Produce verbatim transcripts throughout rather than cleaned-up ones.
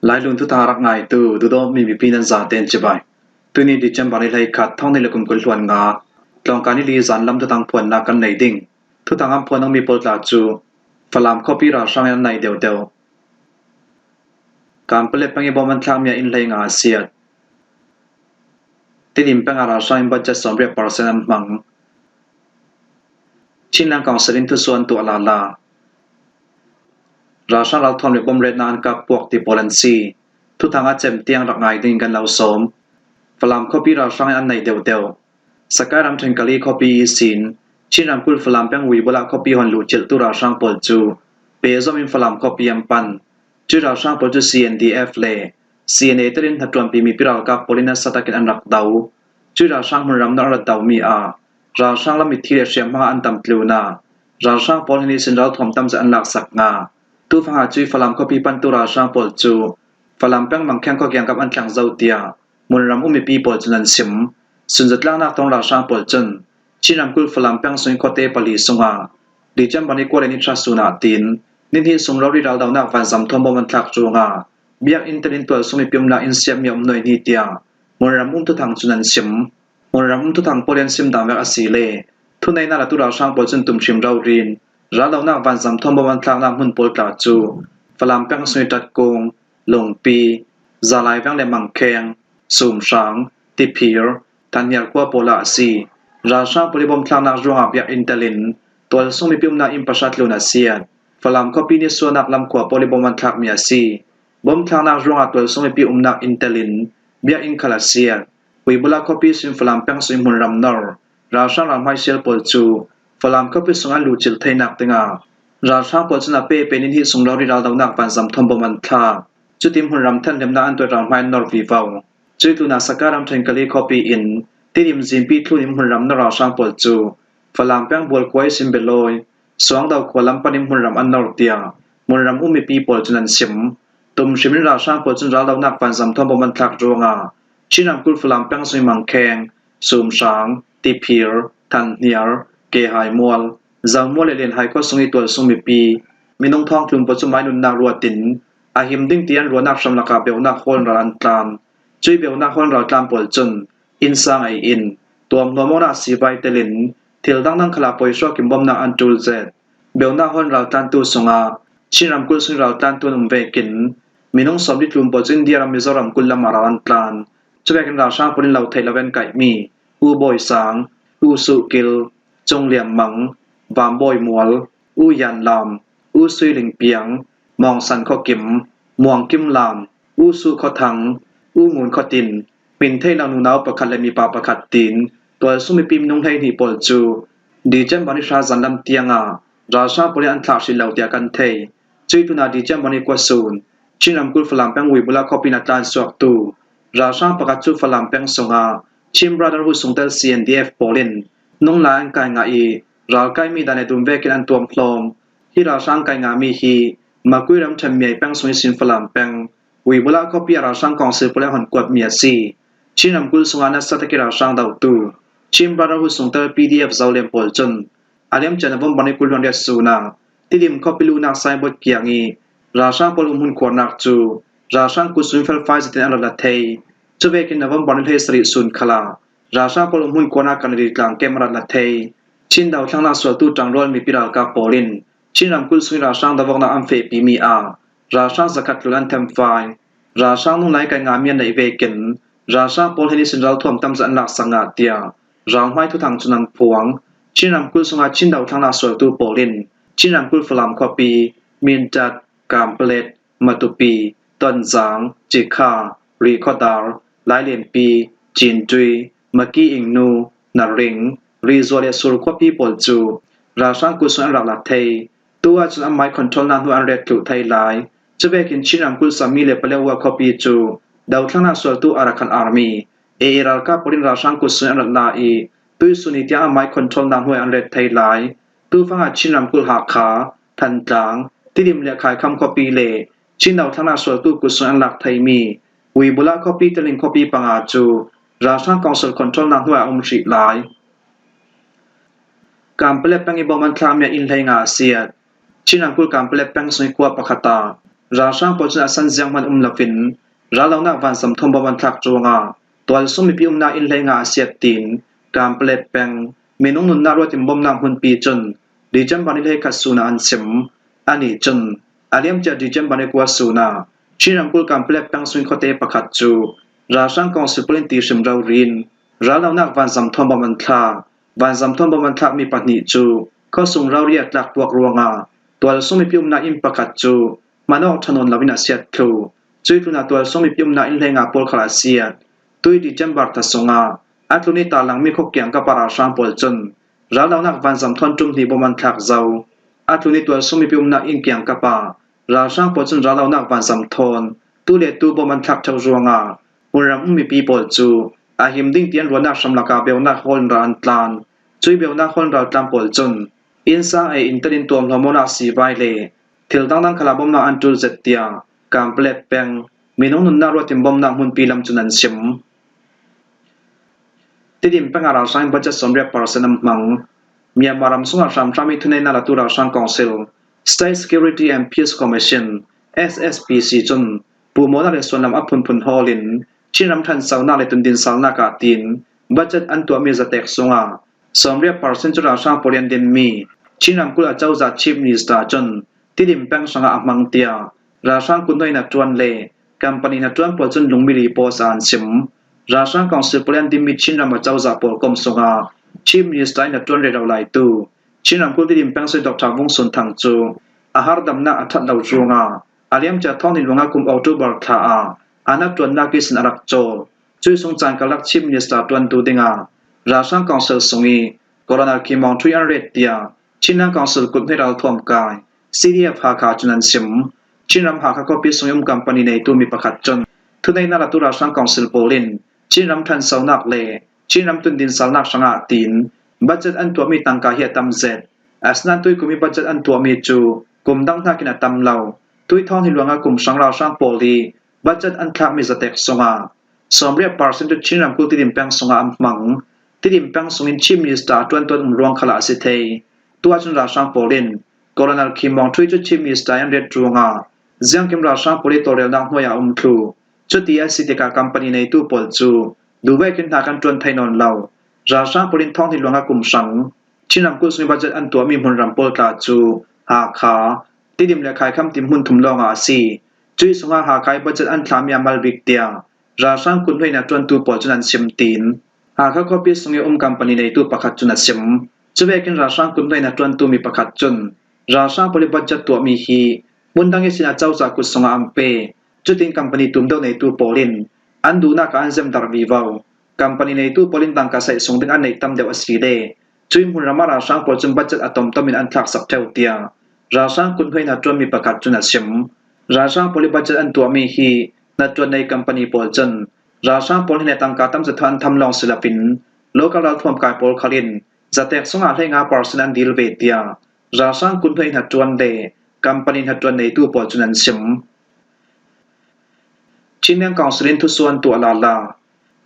Lailun thuthang a rak ngaitu duhdawtmi mipi nan zaten cibai. Tuni December ni hleikhat, thawng hnih le kum kul hluan nga, tlawngkai ni li zan lam thuthang phuannak kan nei ding. Thuthang an phuan dingmi pawl tla cu Falam khuapi ralhrang in an nai deuhdeuh. Kanpetlet peng i bawm an thlakmi ah inn hleinga a siat. Tidim peng ah ralhrang in budget sawmriat percent an hmang. Chinland Council in thusuah an tuah lala. Ralhrang ralthuam le bawmretnak an kap puak ti pawl an si. Thuthang a cem tiang rak ngai dingin kan lo sawm. Falam khuapi ralhrang in an nai deuhdeuh. Sakai ramṭhen Kali khuapi ihsin Chin ramkulh Falam peng Wibula khuapi hon luhcilhtu ralhrang pawl cu pehzom in Falam khuapi an pan. Cui ralhrang pawl cu C N D F le C N A telin hnaṭuanpi mipi ralkap pawl in nasa takin an rak do. Cui ralhrang hmunram nor a rak domi ah ralhrang lam mithi le hriamhma an tam tlun ah ralhrang pawl hnen ihsin ralthuam tamzet an laksak nga. Tufang ah cui Falam khuapi pantu ralhrang pawl cu Falam peng Mangkheng khua kiangkap an thleng zo tiah hmunram um mipi pawl cun an sim. Sunzatlaknak tawng ralhrang pawl cun Chin ramkulh Falam peng sung i khuate pali sungah December ni kua le ni ṭha sun ah tin ni hnih sung rori raldonak vanzam thawn bawm an thlak ruangah biakinn telin tualsung mipi umnak inn siatmi a um hnuai hnih tiah hmunram um thuthang cun an sim. Hmunram um thuthang pawl in an sim dan vek a si le thuneihnak latu ralhrang pawl cun tumhrim rori in raldonak vanzam thawn bawm an thlaknak hmun pawl tla cu Falam peng sung i Ṭatkung, Lungpi, Zalai veng le Mangkheng, Sumhrang, Tiphir, Thanhnial khua pawl ah a si. Ralhrang pawl i bawmthlaknak ruangah biakinn telin tualsung mipi umnak inn pahra tlun a siat. Falam khuapi nisuahnak lam khua pawl i bawm an thlakmi a si. Bawmthlaknak ruangah tualsung mipi umnak inn telin biakinn khal a siat. Wibula khuapi ihsin Falam peng sung i hmunram nor ralhrang ralhmai sial pawl cu Falam khuapi sung an luhcilh theinak dingah ralhrang pawl cun a pe pe ni hnih sung rori raldonak vanzam thawn bawm an thlak. Cutin hmunram thanhlemnak an tuai ralhmai an nor vivo. Cui tlunah Sakai ramṭhen Kali khuapi in Tidim zimpi thlun in hmunram nor ralhrang pawl cu Falam peng Bual khua ihsin Belawi, Suangdo khua lam panin hmunram an nor tiah hmunram um mipi pawl cun an sim. Tumhrim in ralhrang pawl cun raldonak vanzam thawn bawm an thlak ruangah Chin ramkulh Falam peng sung i Mangkheng, Sumhrang, Tiphir, Thanhnial, Kehai mual, Zomual le Lianhai khua sung i tualsung mipi minung thawngtlun pawl cu mai nunnak ruat in a him ding ti an ruahnak hram lakah beunak hawl in ral an tlan. Cui beunak hawl in ral tlan pawl cun innsang ei in tuamhnuam awknak sivai telin thil dangdang khalah pawihruak in bawmnak an ṭul zet. Beunak hawl in raltlantu sungah Chin ramkulh sung i raltlantu an um vekin minung sawmli tlun pawl cu India ram Mizoram kulh lamah ral an tlan. Cuvekin ralhrang pawl in lo theih lo in kaihmi U Bawi Sang, U Suh Kil, Cung Liam Mang, Vam Bawi Mual, U Yan Lam, U Sui Ling Piang, Mawng San Khua Kim, Muang Kim Lam, U Suh Khua Thang, U Ngun Khua Tin, hmin theih lo nunau pakhat le mipa pakhat tiin tualsung mipi minung hleihnih pawl cu December ni hra zan lam tiangah ralhrang pawl in an thlak hrih lo tiah kan thei. Cui tlunah December ni kua sun Chin ramkulh Falam peng Wibula khuapi in a tlansuaktu ralhrang pakhat cu Falam peng sungah Chin Brotherhood sungtel C N D F pawl in nunglai an kai ngah i ralkaimi dan le dum vekin an tuamhlawm. Hi ralhrang kai ngahmi hi Makui ramṭhen Miai peng sung ihsin Falam peng Wibula khuapi ah ralhrang kawngsil pawl in hon kuatmi a si. Chin ramkulh sungah nasa tak i ralhrang dotu Chin Brotherhood sungtel P D F Zoland pawl cun a liamcia November ni kul hluan riat sun ah Tidim khuapi luhnak signboard kiang i ralhrang pawl umhmun khuarnak cu ralhrang kutsun felfai zetin an rak la thei. Cuvekin November ni hleisarih sun khalah ralhrang pawl umhmun khuarnak kan ri tlang kem a rak la thei. Chin dothlennak sualtu ṭangrual mipi ralkap pawl in Chin ramkulh sung i ralhrang doawknak an fehpimi ah ralhrang zakhat tlun an themfai. Ralhrang nunglai kai ngahmi an neih vekin ralhrang pawl hnen ihsin ralthuam tamzet an laksak ngah tiah ralhmai thuthang cun an phuang. Chin ramkulh sungah Chin dothlennak sualtu pawl in Chin ramkulh Falam khuapi, Mindat, Kanpetlet, Matupi, Tonzang, Cikha, Rihkhawdar, Lailianpi, Cintui, Maki Ingnu, Naring, Rihzual le Sur khuapi pawl cu ralhrang kut sung an rak la thei. Tu ahcun an mind controlnak hnuai an ret thluh thei lai. Cuvekin Chin ramkulh Sami le Paletwa khuapi cu dothlennak sualtu Arakan Army, A A ralkap pawl in ralhrang kut sung an rak la i tuihsun i tiang an mind controlnak hnuai an ret thei lai. Tufang ah Chin ramkulh Hakha, Thantlang, Tidim le Khaikham khuapi le Chin dothlennak sualtu kut sung an lak theimi Wibula khuapi telin khuapi panga cu ralhrang kawngsil controlnak hnuai a um hrih lai. Kanpetlet peng i bawm an thlakmi ah inn hleinga a siat. Chin ramkulh Kanpetlet peng sung i khua pakhat ah Ralhrang pawl cun a san zianghman um loin rallonak vanzam thawn bom an thlak ruangah tualsung mipi umnak inn hleinga a siat, tiin Kanpetlet peng minung nunnak ruat in bomnak hmunpi cun December ni hleikhat sun ah an chim. Anih cun a liamcia December ni kua sun ah Chin ramkulh Kanpetlet peng sungin khuate pakhat cu ralhrang kawngsil pawl in ti hrim rori in rallonak vanzam thawn bom an thlak. Vanzam thawn bom an thlakmi pahnih cu khuasung rori a tlak puak ruangah tualsung mipi umnak inn pakhat cu hman awk ṭha nawn loin a siat thluh. Cuih tlunah tualsung mipi umnak inn hleinga pawl khal a siat. Tui December thla sungah a tlun i tarlangmi khua kiangkap ah ralhrang pawl cun rallonak vanzam thawn ṭum hnih bom an thlak zo. A tlun i tualsung mipi umnak inn kiangkap ah ralhrang pawl cun rallonak vanzam thawn tu le tu bom an thlak ṭheu ruangah hmunram um mipi pawl cu a him ding ti an ruahnak hram lakah beunak hawl in ral an tlan. Cuih beunak hawl in ral tlan pawl cun innsang ei in tel in tuamhlawm awknak sivai le thil dangdang khalah bomnak an ṭul zet, tiah Kanpetlet peng minung nunnak ruat in bomnak hmunpi lam cun an chim. Tidim peng ah ralhrang in budget sawmriat percent an hmang. Myanmar ram sungah hramhrammi thuneihnak latu ralhrang kawngsil, State Security and Peace Commission, S S P C, cun pumawnak le suanlam a phunphun hawl in Chin ram ṭhansonak le tundinsalnak ah tiin budget an tuahmi zatek sungah sawmriat percent cu ralhrang pawl i an dinmi Chin ramkulh acozah Chief Minister cun Tidim peng hrangah a hmang, tiah ralhrang kut hnuai hnaṭuan le company hnaṭuan pawl cun lungmili post ah an chim. Ralhrang kawngsil pawl i an dinmi Chin ram acozah pawlkom sungah Chief Minister i hnaṭuan rero laitu Chin ramkulh Tidim peng sungih Doctor Vung Sun Thang cu a hardamnak a ṭhat lo ruangah a liamcia thawng hnih luangah kum October thla ah a hnaṭuannak ihsin a rak cawl. Cuih sung caan karlak Chief Minister ṭuantu dingah ralhrang kawngsil sung i Colonel Kim Maung Thui an ret, tiah Chinland Council kut hnuai ralthuam kai, C D F Hakha cun an chim. Chin ram Hakha khuapi sung i um company neitu mi pakhat cun thuneihnak latu ralhrang kawngsil pawl in Chin ram ṭhansonak le Chin ram tundinsalnak hrangah tiin budget an tuahmi tangka hi a tam zet. Asinain tuikum i budget an tuahmi cu kum dang hnakin a tam lo. Tui thawng hnih luangah kum hrang ralhrang pawl i budget an thlakmi zatek sungah sawmriat percent cu Chin ramkulh Tidim peng sungah an hmang. Tidim peng sungin Chief Minister a ṭuantu an um ruang khalah a si thei. Tuah cun ralhrang pawl in Colonel Kim Maung Thui cu Chief Minister i an ret ruangah ziangkim ralhrang pawl i tawlrelnak hnuai ah a um thluh. Cuti a si tikah company neitu pawl cu duhvekin hna kan ṭuan thei nawn lo. Ralhrang pawl in thawng hnih luangah kum hrang Chin ramkulh sungih budget an tuahmi hmunram pawl tla cu Hakha, Tidim le Khaikham ti hmun thum lawngah a si. Cuih sungah Hakha i budget an thlahmi a mal bik, tiah ralhrang kut hnuai hnaṭuantu pawl cun an chim, tiin Hakha khuapi sung i um company neitu pakhat cun a chim. Cuvekin ralhrang kut hnuai hnaṭuantu mi pakhat cun ralhrang pawl i budget tuahmi hi hmun dang ihsin acozah kut sungah an pe. Cutin company tum deuh neitu pawl in an duhnak ah an zemdarh vivo. Company neitu pawl in tangka saih sung ding an neih tam deuh a si le cuih hmunram ah ralhrang pawl cun budget a tomtom in an thlaksak ṭheu, tiah ralhrang kut hnuai hnaṭuanmi pakhat cun a chim. Ralhrang pawl i budget an tuahmi hi hnaṭuan nei company pawl cun ralhrang pawl hnen le tangka tam zet thawn an tham lawng si loin local ralthuam kai pawl khal in zatek sungah hleinga percent an dil ve, tiah ralhrang kut hnuai hnaṭuan le company hnaṭuan neitu pawl cun an chim. Chinland Council in thusuan tuah lala.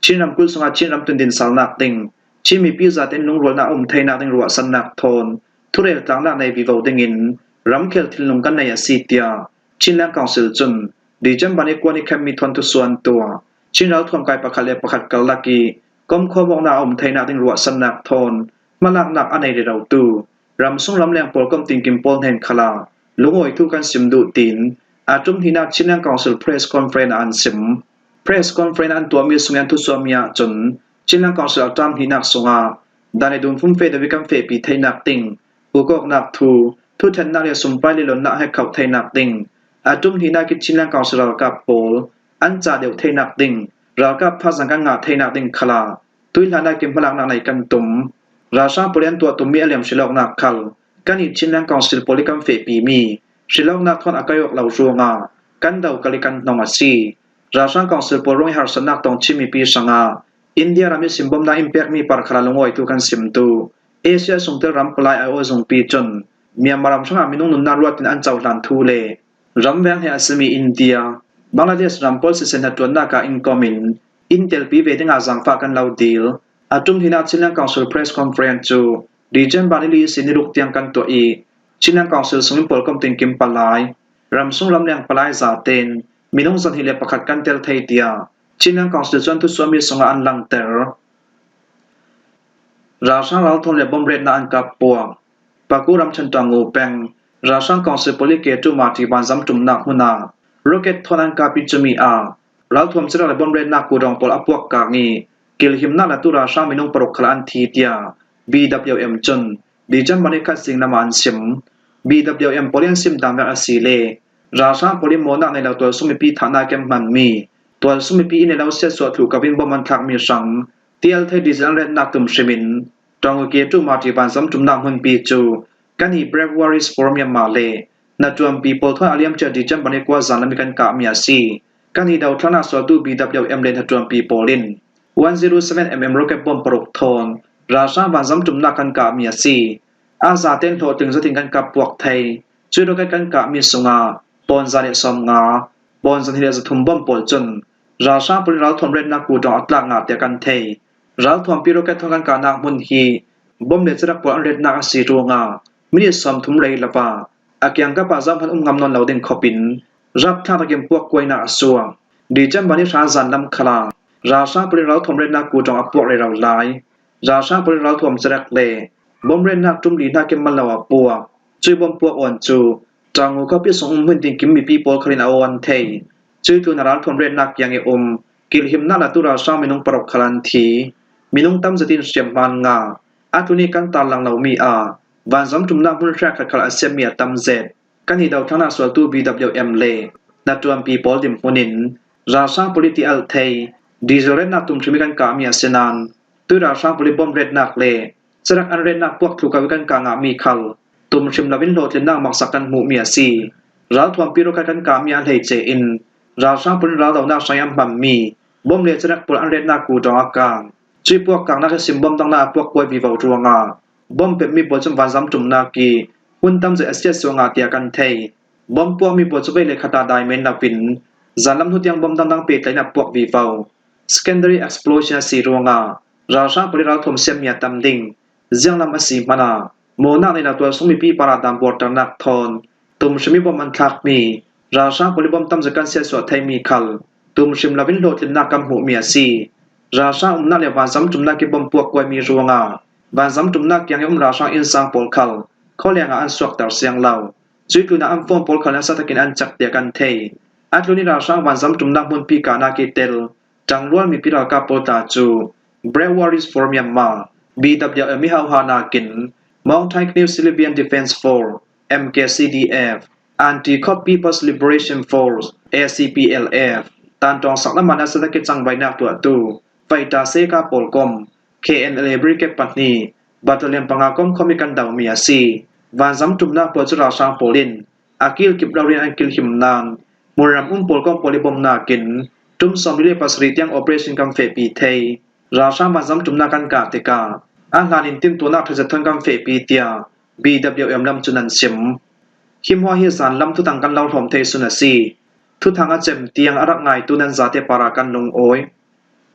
Chin ramkulh sungah Chin ram tundinsalnak ding, Chin mipi zate in lungrualnak a um theinak ding ruahsannak thawn thurel tlaknak nei vivo dingin ramkhel thinlung kan nei a si, tiah Chinland Council cun December ni kua ni khatmi thawn thusuan tuah. Chin ralthuam kai pakhat le pakhat karlak i komkhawm awknak a um theinak ding ruahsannak thawn hmalaknak a nei rerotu ramsung ramleng pawlkom tinkim pawl hnen khalah lungawi thu kan sim duh, tiin a ṭum hnihnak Chinland Council Press Conference ah an sim. Press Conference an tuahmi sungin an thusuahmi ahcun Chinland Council a ṭam hnihnak sungah dan le dun fumfe deuh i kan fehpi theinak ding, ukawknak thu, thuṭhennak le sumpai le lonnak a hekkhoh theinak ding, a ṭum hnihnak i Chinland Council ralkap pawl an cah deuh theinak ding, ralkap thazaang kan ngah theinak ding khalah tuihlannak i hmalaknak nei kan tum. Ralhrang pawl i an tuah tummi a liam hrilawknak khal kan i Chinland Council pawl i kan fehpimi hrilawknak thawn a kai awk lo ruangah kan do kal i kan hnong a si. Ralhrang Council pawl ruang i harsatnak tong Chin mipi hrangah India ram i simbawmnak in pekmi par khalah lungawi thu kan sim duh. Asia sungtel ram palai aiawh zungpi cun Myanmar ram hrangah minung nunnak ruat in an cohlan thu le ramveng he a simi India, Bangladesh ram pawl siseh hnaṭuannak ah inkom in in telpi ve dingah zaangfah kan lo dil. A ṭum hnihnak Chinland Council Press Conference cu December ni li ihsin ni ruk tiang kan tuah i Chinland Council sungin pawlkom tinkim palai, ramsung ramleng palai zaten minung zahnih le pakhat kan tel thei tia Chinland Council cun thusuahmi sungah an langter. Ralhrang ralthuam le bomb retnak an kap puak. Paku ramṭhen Tawngu peng, ralhrang council pawl i K two Mati vanzam ṭumnak hmun ah rocket thawn an kap i cumi ah ralthuam cirak le bomb retnak kudawng pawl a puak kak i kilhimnak latu ralhrang minung paruk khal an thi tia B W M cun December ni khat zing lam ah an sim. B W M pawl in an sim dan vek a si le ralhrang pawl in mawhnak nei lo tualsung mipi thahnak in hmanmi tualsung mipi inn le lo siatsuah thluh ko in bomb an thlakmi hrang tel thei diesel an retnak tum hrimin Tawngu K two Mati vanzam ṭumnak hmunpi cu kan i Break Warriors for Myanmar le hnaṭuanpi pawl thawn a liamcia December ni kua zan lam i kan kahmi a si. Kan i dothlennak sualtu B W M le hnaṭuanpi pawl in one zero seven M M rocket bomb paruk thawn ralhrang vanzam ṭumnak kan kahmi a si. A zaten hlawhtling zetin kan kap puak thei. Cui rocket kan kahmi sungah pawn za le sawm nga, pawn zahnih le zathum bomb pawl cun ralhrang pawl in ralthuam retnak kudawng a tlak ngah tiah kan thei. Ralthuampi rocket thawn kan kahnak hmun hi bomb le cirak pawl an retnak a si ruangah minit sawmthum rei lo ah a kiangkap ah zohhmanh um ngam nawn lo ding khawpin rapthlak takin puak kuainak a suak. December ni hra zan lam khal ah ralhrang pawl in ralthuam retnak kudawng a puak rero lai. Ralhrang pawl in ralthuam cirak le bomb retnak ṭum li hnakin mal lo a puak. Cui bomb puak awn cu Tawngu khuapi sung um hmun tin kim mipi pawl khal in a aw an thei. Cui tlun ah ralthuam retnak kiang i um kilhimnak latu ralhrang minung paruk khal an thi. Minung tam zetin hriamhma an ngah. A tlun i kan tarlang lomi ah vanzam ṭumnak hmun hriak khat khal a siammi a tam zet. Kan i dothlennak sualtu B W M le hnaṭuanpi pawl dinhmun in ralhrang pawl i ti alh thei diesel retnak tum hrim i kan kahmi a si nain tui ralhrang pawl i bomb retnak le cirak an retnak puak thluh ko i kan kah ngahmi khal tum hrim loin hlawhtlinnak maksak kan hmuhmi a si. Ralthuampi rocket kan kahmi a hleice in ralhrang pawl in raldohnak hrang i an hmanmi bomb le cirak pawl an retnak kudawng a kang. Cui puak kaknak ihsin bomb dangnak a puak kuai vivo ruangah bomb pekmi pawl cun vanzam ṭumnak i hmun tam zet a siatsuah ngah tiah kan thei. Bomb puakmi pawl cu vei le khat ah dai men loin zanlam hnu tiang bomb dangdang pehtlain a puak vivo. Secondary explosion a si ruangah ralhrang pawl i ralthuam siammi a tam ding. Zianglam a si hmanh ah mawhnak nei lo tualsung mipi parah dan buarternak thawn tum hrim i bomb an thlakmi ralhrang pawl i bomb tam zet kan siatsuah theimi khal tum hrim loin hlawhtlinnak kan hmuhmi a si. Ralhrang umnak le vanzam ṭumnak i bomb puak kuaimi ruangah vanzam ṭumnak kiang i um ralhrang innsang pawl khal khualiang ah an suakter siang lo. Cui tlun ah an phone pawl khal nasa takin an cak tiah kan thei. A tlun i ralhrang vanzam ṭumnak hmunpi kahnak i tel ṭangrual mipi ralkap pawl tla cu Brave Warriors for Myanmar, B W M i hauhhahnak in Maung Thaing Kyaw Civilian Defence Force, M K C D F, Anti-Coup People's Liberation Force, A C P L F, Tantawng sak lam ah nasa tak i cangvaihnak tuahtu Faita Seka pawl kom, K N L A Brigade pahnih, Battalion panga kom khawm i kan domi a si. Vanzam ṭumnak pawl cu ralhrang pawl in a kilkip lo rian an kilhim nain hmunram um pawl kom pawl i bomnak in ṭum sawmli le pasarih tiang operation kan fehpi thei. Ralhrang vanzam ṭumnak kan kah tikah a hlan in timtuahnak ṭha zet thawn kan fehpi tiah B W M lam cun an sim. Hi hmuah hi zan lam thuthang kan lo hlawm thei sun a si. Thuthang a cem tiang a rak ngaitu nan zate parah kan lungawi.